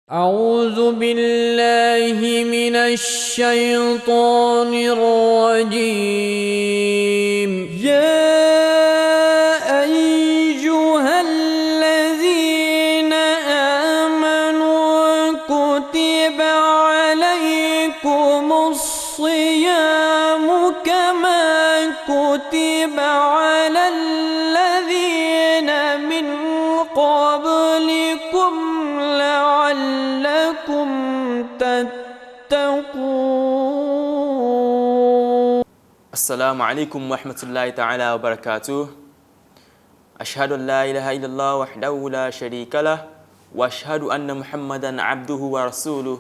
أعوذ بالله من الشيطان الرجيم. يا أيها الذين آمنوا كتب عليكم الصيام كما كتب على الذين من قبلكم لعلكم تتقون. السلام عليكم ورحمة الله تعالى وبركاته. أشهد أن لا إله إلا الله وحده لا شريك له وأشهد أن محمدا عبده ورسوله.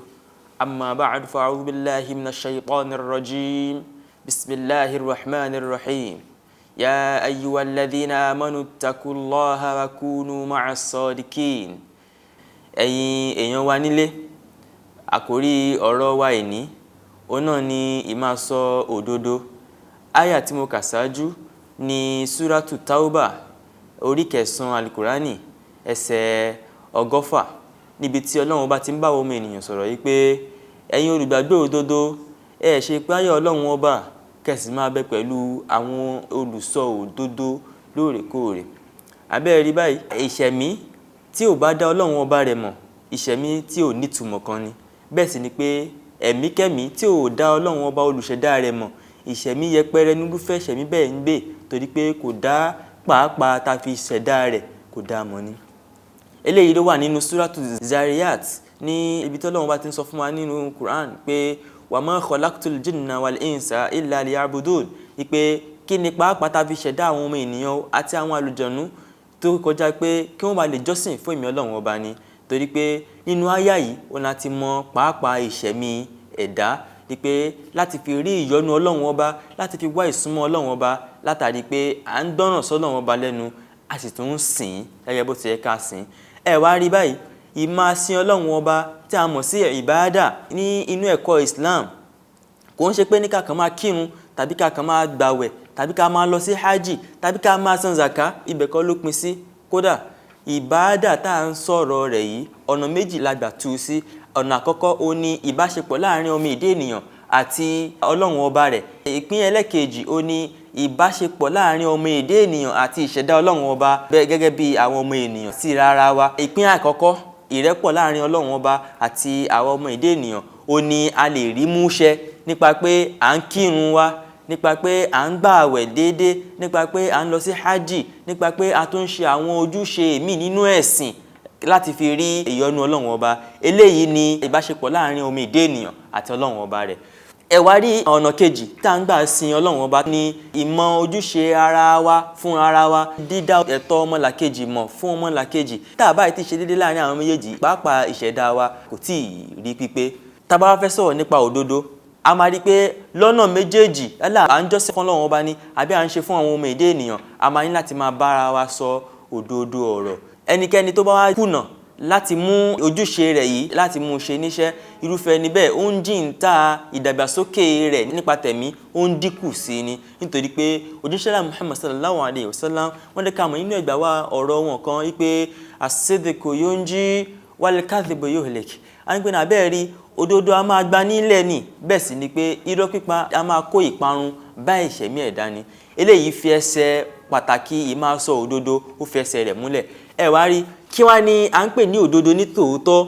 أما بعد، فأعوذ بالله من الشيطان الرجيم. بسم الله الرحمن الرحيم. يا أيها الذين آمنوا اتقوا الله وكونوا مع الصادقين. Ẹ̀yin èèyàn wa nílé, àkórí ọ̀rọ̀ wa ìní òun náà ni ìmáa sọ òdodo. Àyà tí mo kà ṣáájú ní Súrátù Tauba, orí 9 Alukurani, ẹsẹ̀ 120, níbi tí Ọlọ́run bá ti ń bá ọmọ ènìyàn sọ̀rọ̀ yìí pé ẹ̀yin olùgbàgbọ́ òdodo, ẹ ṣe páyà Ọlọ́run ọba kẹsì máa bẹ pẹ̀lú àwọn olùsọ òdodo lóòrèkóòrè. Àbẹ́ẹ̀ rí báyìí, ìṣẹ̀mí tí ò bá dá Ọlọ́run ọba rẹ̀ mọ̀, ìṣẹ̀mí tí ò nítumọ̀ kan ni. Bẹ́ẹ̀ sì ni pé ẹ̀míkẹ́mí tí ò dá Ọlọ́run ọba olùṣẹ̀dá rẹ̀ mọ̀, ìṣẹ̀mí yẹpẹrẹ nírúfẹ́ ìṣẹ̀mí bẹ́ẹ̀ ń gbé, torí pé kò dá pàápàá ta fi ṣẹ̀dá rẹ̀, kò dá mọ̀ ni. Eléyìí ló wà nínú Súrátù Zariyat, ní ibi tí Ọlọ́run bá ti ń sọ fún wa nínú Quran pé wa ma khalaqtul jinna wal insa illa liya'budun, wípé kí ni pàápàá ta fi ṣẹ̀dá àwọn ọmọ ènìyàn àti àwọn àlùjọ̀nú tó kọjá pé kí wọ́n bá lè jọ́sìn fún èmi Ọlọ́run ọba ni. Torí pé nínú àyà yìí òun láti mọ pàápàá ìṣẹ̀mí ẹ̀dá, wípé láti fi rí ìyọ́nú Ọlọ́run ọba, láti fi wá ìsúnmọ́ Ọlọ́run ọba, látàrí pé à ń gbọ́ràn sọ́lọ́run ọba lẹ́nu, a sì tún ń sìn gẹ́gẹ́ bó ti yẹ ká sìn. Ẹ wá rí báyìí, ìmáa sin Ọlọ́run ọba tí a mọ̀ sí ìbáàdà ní inú ẹ̀kọ́ Islam kò ń ṣe pé ní ká kàn máa kírun tàbí ká kàn máa gbàwẹ̀ tàbí ká máa lọ sí hajj tàbí ká máa san zaka, ibẹ̀ kọ́ ló pin sí. Kódà ìbáàdà tá à ń sọ̀rọ̀ rẹ̀ yìí, ọ̀nà méjì la gbà tú sí. Ọ̀nà àkọ́kọ́ ó ní ìbáṣepọ̀ láàrin ọmọ ìdí ènìyàn àti Ọlọ́run ọba rẹ̀. Ìpín ẹlẹ́kejì ó ní ìbáṣepọ̀ láàrin ọmọ ìdí ènìyàn àti ìṣẹ̀dá Ọlọ́run ọba gẹ́gẹ́ bí àwọn ọmọ ènìyàn sí rárá wa. Ìpín àkọ́kọ́, ìrẹ́pọ̀ láàrin Ọlọ́run ọba àti àwọn ọmọ ìdí ènìyàn, ó ní a lè rí múṣẹ nípa pé à ń kírun wa, nípa pé à ń gbà àwẹ̀ déédé, nípa pé à ń lọ sí hajj, nípa pé a tún ń ṣe àwọn ojúṣe míì nínú ẹ̀sìn láti fi rí ìyọ́nú Ọlọ́run ọba. Eléyìí ni ìbáṣepọ̀ láàrin ọmọ ìdí ènìyàn àti Ọlọ́run ọba rẹ̀. Ẹ wá rí ọ̀nà kejì tá à ń gbà sin Ọlọ́run ọba ní ìmọ̀ ojúṣe ara wa fún ara wa, dídá ẹ̀tọ́ ọmọlàkejì mọ̀ fún ọmọlàkejì. Tá a báyìí ti ṣe déédé láàrin àwọn méjèèjì, pàápàá ìṣẹ̀dá wa kò tí ì rí pípé. Tá a bá fẹ́ sọ̀rọ̀ nípa òdodo, a máa rí pé lọ́nà méjèèjì, yálà à ń jọ́sìn fún Ọlọ́run ọba ni àbí à ń ṣe fún àwọn ọmọ èdè ènìyàn, a máa ní láti máa bára wa sọ òdodo ọ̀rọ̀. Ẹnikẹ́ni tó bá wá kùnà láti mú ojúṣe rẹ̀ yìí, láti mú un ṣe níṣẹ́, irúfẹ́ ẹni bẹ́ẹ̀ ó ń jìntà ìdàgbàsókè rẹ̀ nípa tẹ̀mí, ó ń dínkù sí i ni. Nítorí pé òjíṣẹ́ Muhammad sallallahu alayhi wa sallam wọ́n dẹ́ ká mọ̀ nínú ẹgbàá wa ọ̀rọ̀ wọn kan wípé as-sidqu yunji wal-kadhibu yuhlik. A ń pè ní abẹ́ẹ̀ rí, òdodo a máa gba nílẹ̀ ni, bẹ́ẹ̀ sì ni pé irọ́ pípa a máa kó ìparun bá ìṣẹ̀mí ẹ̀dá ni. Eléyìí fi ẹsẹ̀ pàtàkì ìmáa sọ òdodo, ó fi ẹsẹ̀ rẹ̀ múlẹ̀. Ẹ wá rí, kí wá ní à ń pè ní òdodo ní tòótọ́?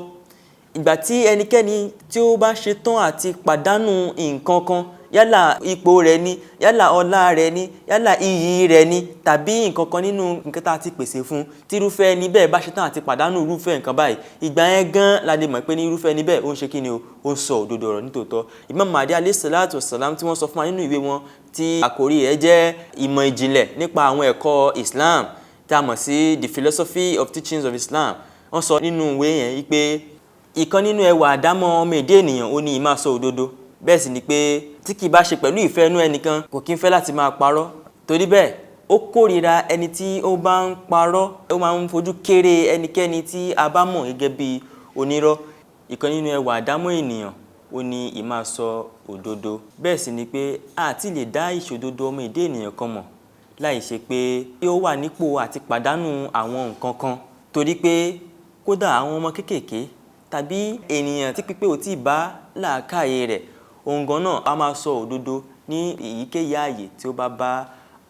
Ìgbà tí ẹnikẹ́ni tí ó bá ṣe tán àti pàdánù nǹkan kan, yálà ipò rẹ̀ ni, yálà ọlá rẹ̀ ni, yálà iyì rẹ̀ ni, tàbí nǹkan kan nínú nǹkan tá a ti pèsè fún, tí irúfẹ́ ẹni bẹ́ẹ̀ bá ṣe tán àti pàdánù irúfẹ́ nǹkan báyìí, ìgbà yẹn gan la lè mọ̀ pé ní irúfẹ́ ẹni bẹ́ẹ̀ ó ń ṣe kí ni o, ó ń sọ òdodo ọ̀rọ̀ nítòótọ́. Imam Mahdi alayhi salatu wassalam tí wọ́n sọ fún wa nínú ìwé wọn tí àkórí rẹ̀ jẹ́ ìmọ̀ ìjìnlẹ̀ nípa àwọn ẹ̀kọ́ Islam tí a mọ̀ sí The Philosophy of Teachings of Islam, wọ́n sọ nínú ìwé yẹn wípé ìkan nínú ẹwà àdámọ́ ọmọ èdè ènìyàn ó ní ìmáa sọ òdodo. Bẹ́ẹ̀ sì ni pé tí kì í bá ṣe pẹ̀lú ìfẹ́ inú ẹnìkan, kò kí ń fẹ́ láti máa parọ́. Torí bẹ́ẹ̀ ó kórìíra ẹni tí ó bá ń parọ́, ó máa ń fojú kéré ẹnikẹ́ni tí a bá mọ̀ gẹ́gẹ́ bí onírọ́. Ìkan nínú ẹwà àdámọ́ ènìyàn ó ní ìmáa sọ òdodo. Bẹ́ẹ̀ sì ni pé a ti lè dá ìṣòdodo ọmọ èdè ènìyàn kan mọ̀ láì ṣe pé ó wà nípò àti pàdánù àwọn nǹkan kan. Torí pé kódà àwọn ọmọ kéékèèké Tàbí ènìyàn tí pípé ò tí ì bá làákàyè rẹ̀, òun gan náà a máa sọ òdodo ní èyíkéyìí ààyè tí ó bá bá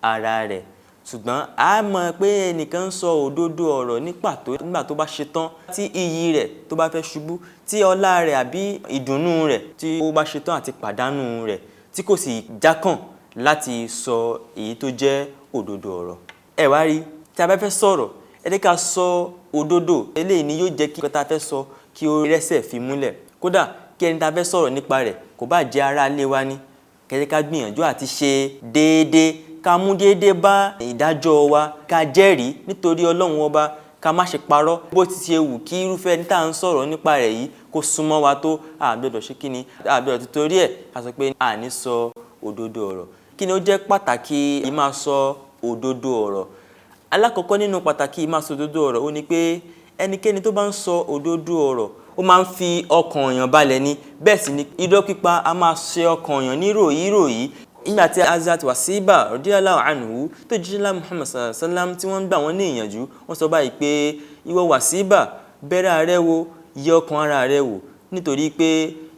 ara rẹ̀. Ṣùgbọ́n a mọ̀ pé ẹnìkan ń sọ òdodo ọ̀rọ̀ ní pàtó nígbà tó bá ṣe tán, tí iyì rẹ̀ tó bá fẹ́ ṣubú, tí ọlá rẹ̀ àbí ìdùnnú rẹ̀ tí ó bá ṣe tán àti pàdánù rẹ̀, tí kò sì jákàn láti sọ èyí tó jẹ́ òdodo ọ̀rọ̀. Ẹ wá rí, tí a bá fẹ́ sọ̀rọ̀, ẹ jẹ́ ká sọ òdodo. Eléyìí ni yóò jẹ́ kí nǹkan tá a fẹ́ sọ kí ó rẹ́sẹ̀ fi múlẹ̀. Kódà kí ẹni tá a fẹ́ sọ̀rọ̀ nípa rẹ̀ kò bá jẹ́ ará ilé wa ni, kẹ́ jẹ́ ká gbìyànjú àti ṣe déédéé, ká mú déédéé bá ìdájọ́ wa, ká jẹ́rìí nítorí Ọlọ́run Ọba, ká má ṣe parọ́. Bó ti ṣe wù kí irúfẹ́ ẹni tá à ń sọ̀rọ̀ nípa rẹ̀ yìí kó súnmọ́ wa tó, a gbọ́dọ̀ ṣe kíni, a gbọ́dọ̀ títorí ẹ̀ ká sọ pé a ní sọ òdodo ọ̀rọ̀. Kí ni ó jẹ́ pàtàkì ìmáa sọ òdodo ọ̀rọ̀? Alákọ̀ọ́kọ́ nínú pàtàkì ìmáa sọ òdodo ọ̀rọ̀ ó ní pé ẹnikẹ́ni tó bá ń sọ òdodo ọ̀rọ̀, ó máa ń fi ọkàn èèyàn balẹ̀ ni. Bẹ́ẹ̀ sì ni irọ́ pípa a máa ṣe ọkàn èèyàn ní ròyíròyí. Nígbà tí Hazrat Wasiba radiyallahu anhu tó jíṣẹ́ ńlá Muhammad sallallahu alaihi wasallam tí wọ́n ń gbà wọ́n ní ìyànjú, wọ́n sọ báyìí pé ìwọ Wasiba, bẹ̀rẹ̀ rẹ wò, yẹ ọkàn ara rẹ wò, nítorí pé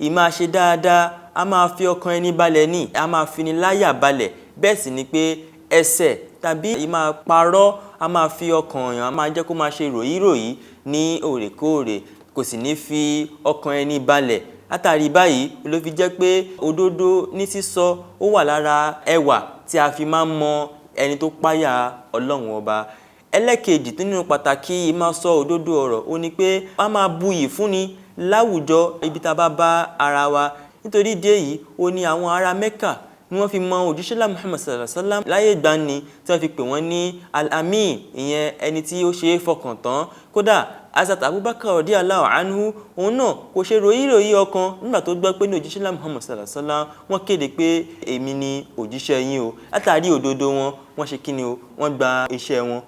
ìmáa ṣe dáadáa a máa fi ọkàn ẹni balẹ̀ ni, a máa fi ni láyà balẹ̀. Bẹ́ẹ̀ sì ni pé ẹ̀ṣẹ̀ tàbí ìmáa parọ́ a máa fi ọkàn èèyàn, a máa jẹ́ kó máa ṣe ròyíròyí ní òrèkóòrè, kò sì ní fi ọkàn ẹni balẹ̀. Látàrí báyìí ló fi jẹ́ pé òdodo ní sísọ ó wà lára ẹwà tí a fi máa ń mọ ẹni tó páyà Ọlọ́run Ọba. Ẹlẹ́kejì tó nínú pàtàkì ìmáa sọ òdodo ọ̀rọ̀ ó ní pé a máa buyì fúnni láwùjọ ibi tá a bá bá ara wa. Nítorí ìdí èyí ó ní àwọn ará Mẹ́kà ni wọ́n fi mọ òjíṣẹ́ ńlá Muhammad sallallahu alaihi wasallam láyé ìgbàanì tí wọ́n fi pè wọ́n ní Al-Amin, ìyẹn ẹni tí ó ṣe é fọkàn tán. Kódà Hazrat Abubakar radiyallahu anhu, òun náà kò ṣe ròyíròyí ọkàn nígbà tó gbọ́ pé ní òjíṣẹ́ ńlá Muhammad sallallahu alaihi wasallam wọ́n kéde pé èmi ni òjíṣẹ́ yín o. Látàrí òdodo wọn, wọ́n ṣe kíni o, wọ́n gba iṣẹ́ wọn.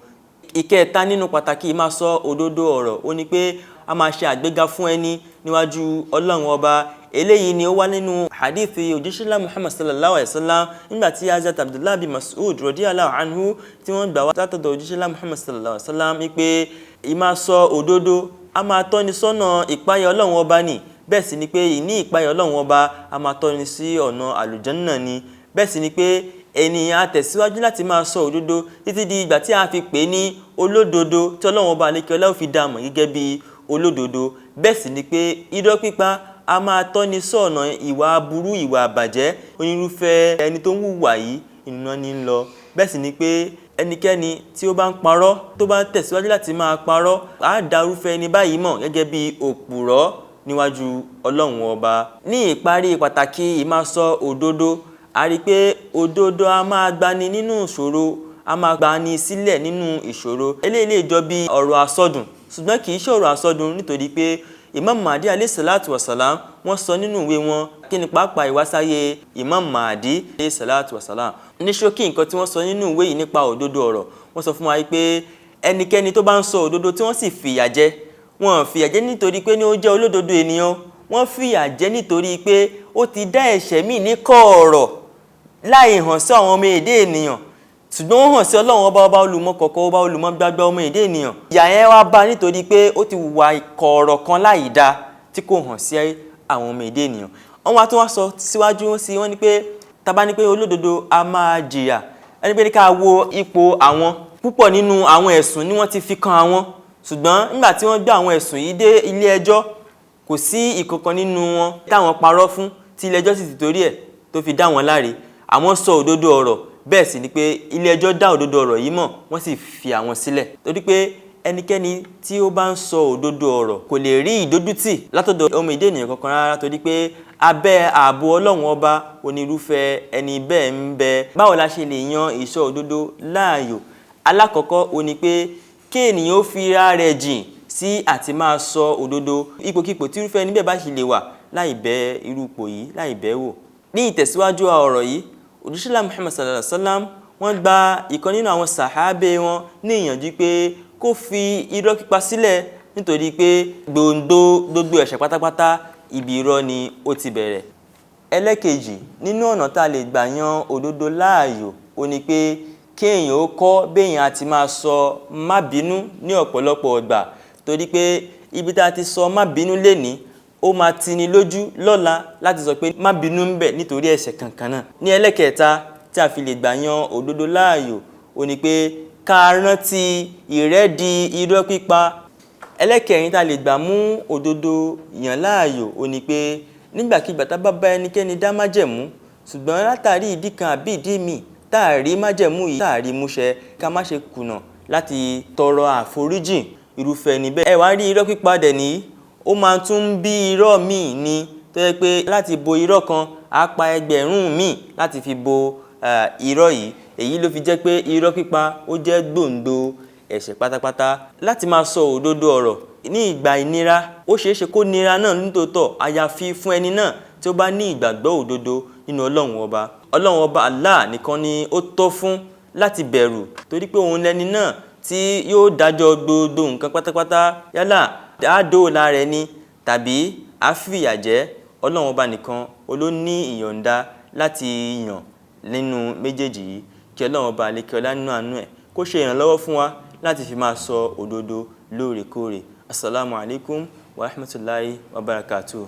Ìkẹta nínú pàtàkì máa sọ òdodo ọ̀rọ̀ ó ní pé a máa ṣe àgbéga fún ẹni níwájú Ọlọ́run Ọba. Eléyìí ni ó wá nínú hadithi òjíṣẹ́ ńlá Muhammad sallallahu alaihi wasallam nígbà tí Hazrat Abdullah bin Mas'ud radiyallahu anhu tí wọ́n gbà wá látọ̀dọ̀ òjíṣẹ́ ńlá Muhammad sallallahu alaihi wasallam wípé ìmáa sọ òdodo a máa tọ́ni sọ́nà ìpáyà Ọlọ́run Ọba ni. Bẹ́ẹ̀ sì ni pé ìní ìpáyà Ọlọ́run Ọba a máa tọ́ni sí ọ̀nà àlùjánnà ni. Bẹ́ẹ̀ sì ni pé ènìyàn á tẹ̀síwájú láti máa sọ òdodo títí di ìgbà tí a fi pè é ní olódodo, tí Ọlọ́run Ọba àlékè ọlá ó fi dá mọ̀ gẹ́gẹ́ bí olódodo. Bẹ́ẹ̀ sì ni pé irọ́ pípa a máa tọ́ni sọ́nà ìwà aburú, ìwà àbàjẹ́. Onírúfẹ́ ẹni tó ń hùwà yìí iná ní ń lọ. Bẹ́ẹ̀ sì ni pé ẹnikẹ́ni tí ó bá ń parọ́, tó bá ń tẹ̀síwájú láti máa parọ́, á dá irúfẹ́ ẹni báyìí mọ̀ gẹ́gẹ́ bí òpùrọ́ níwájú Ọlọ́run Ọba. Ní ìparí pàtàkì ìmáa sọ òdodo, a rí pé òdodo a máa gbani nínú ìṣòro, a máa gbani sílẹ̀ nínú ìṣòro. Eléyìí lè jọ bí ọ̀rọ̀ àsọdùn, ṣùgbọ́n kì í ṣe ọ̀rọ̀ àsọdùn, nítorí pé Imam Mahdi alayhi salatu wasalam wọ́n sọ nínú ìwé wọn kí ni pàápàá ìwásáyé Imam Mahdi alayhi salatu wasalam. Ní ṣókí nǹkan tí wọ́n sọ nínú ìwé yìí nípa òdodo ọ̀rọ̀, wọ́n sọ fún wa pé ẹnikẹ́ni tó bá ń sọ òdodo tí wọ́n sì fìyà jẹ, wọ́n fìyà jẹ nítorí pé ní ó jẹ́ olódodo ènìyàn, wọ́n fìyà jẹ nítorí pé ó ti dá ẹ̀ṣẹ̀ míì ní kọ̀ọ̀rọ̀ láì hàn sí àwọn ọmọ èdè ènìyàn, ṣùgbọ́n ó hàn sí Ọlọ́run Ọba, ọba olùmọ̀ kọ̀kọ̀, ọba olùmọ̀ gbangba ọmọ èdè ènìyàn. Ìyà yẹn wá bá nítorí pé ó ti hùwà kọ̀ọ̀rọ̀ kan láì dá tí kò hàn sí àwọn ọmọ èdè ènìyàn. Wọ́n wá tún wá sọ síwájú sí wọ́n ní pé tá bá ní pé olódodo a máa jìyà, ẹni pé ní ká wo ipò àwọn púpọ̀ nínú àwọn ẹ̀sùn ni wọ́n ti fi kan àwọn, ṣùgbọ́n nígbà tí wọ́n gbé àwọn ẹ̀sùn yìí dé ilé ẹjọ́, kò sí ìkankan nínú wọn táwọn parọ́ fún tí ilé ẹjọ́ sì ti torí ẹ̀ tó fi dá wọn láre. Àwọn sọ òdodo ọ̀rọ̀, bẹ́ẹ̀ sì ni pé ilé ẹjọ́ dá òdodo ọ̀rọ̀ yìí mọ̀, wọ́n sì fi àwọn sílẹ̀. Torí pé ẹnikẹ́ni tí ó bá ń sọ òdodo ọ̀rọ̀ kò lè rí ìdójútì látọ̀dọ̀ ọmọ èdè ènìyàn kankan rárá, torí pé abẹ́ ààbò Ọlọ́run Ọba onírúfẹ́ ẹni bẹ́ẹ̀ ń bẹ. Báwo la ṣe lè yan ìsọ òdodo láàyò? Alákọ̀ọ́kọ́ ó ní pé kí ènìyàn ó fi ara rẹ̀ jìn sí àti máa sọ òdodo ipòkípò tí irúfẹ́ ẹni bẹ́ẹ̀ bá ṣe lè wà, láì bẹ irú ipò yìí, láì bẹ́ wò. Ní ìtẹ̀síwájú ọ̀rọ̀ yìí, òjíṣẹ́ ńlá Muhammad sallallahu alaihi wasallam wọ́n gba ìkan nínú àwọn sàhábé wọn ní ìyànjú pé kó fi irọ́ pípa sílẹ̀, nítorí pé gbòǹgbò gbogbo ẹ̀ṣẹ̀ pátápátá ibi irọ́ ni ó ti bẹ̀rẹ̀. Ẹlẹ́kejì nínú ọ̀nà tá a lè gbà yan òdodo láàyò ó ní pé kí èèyàn ó kọ́ béèyàn àti máa sọ má bínú ní ọ̀pọ̀lọpọ̀ ọgbà, torí pé Ibi tá a ti sọ má bínú lénìí, ó máa tini lójú lọ́la láti sọ pé má bínú ń bẹ̀ nítorí ẹ̀ṣẹ̀ kankan náà. Ní ẹlẹ́kẹta tí a fi lè gbà yan òdodo láàyò, ó ní pé ká rántí ìrẹ́di irọ́ pípa. Ẹlẹ́kẹrin tá a lè gbà mú òdodo yàn láàyò, ó ní pé nígbàkigbà tá a bá bá ẹnikẹ́ni dá májẹ̀mú, ṣùgbọ́n látàrí ìdí kan àbí ìdí míì tá a rí májẹ̀mú yìí, tá a rí múṣẹ, ká má ṣe kùnà láti tọrọ àforíjìn irúfẹ́ ẹni bẹ́ẹ̀. Ẹ wá rí irọ́ pípa dẹ̀ nìyí, ó máa tún ń bí irọ́ míì ni, tó jẹ́ pé láti bo irọ́ kan, á pa ẹgbẹ̀rún míì láti fi bo irọ́ yìí. Èyí ló fi jẹ́ pé irọ́ pípa ó jẹ́ gbòǹgbò ẹ̀ṣẹ̀ pátápátá. Láti máa sọ òdodo ọ̀rọ̀ ní ìgbà ìnira, ó ṣeé ṣe kó nira náà nítòótọ́, àyàfi fún ẹni náà tí ó bá ní ìgbàgbọ́ òdodo nínú Ọlọ́run Ọba. Ọlọ́run Ọba Allah nìkan ni ó tọ́ fún láti bẹ̀rù, torí pé òun lẹni náà tí yóò dájọ́ gbogbo nǹkan pátápátá, yálà á dóòlà rẹ̀ ni tàbí á fìyà jẹ. Ọlọ́run Ọba nìkan ló ní ìyọ̀ǹda láti yàn nínú méjèèjì yìí. Kí Ọlọ́run Ọba àlékè ọlá nínú àánú ẹ̀ kó ṣe ìrànlọ́wọ́ fún wa láti fi máa sọ òdodo lóòrèkóòrè. Assalamu alaikum wa rahmatullahi wa barakatuh.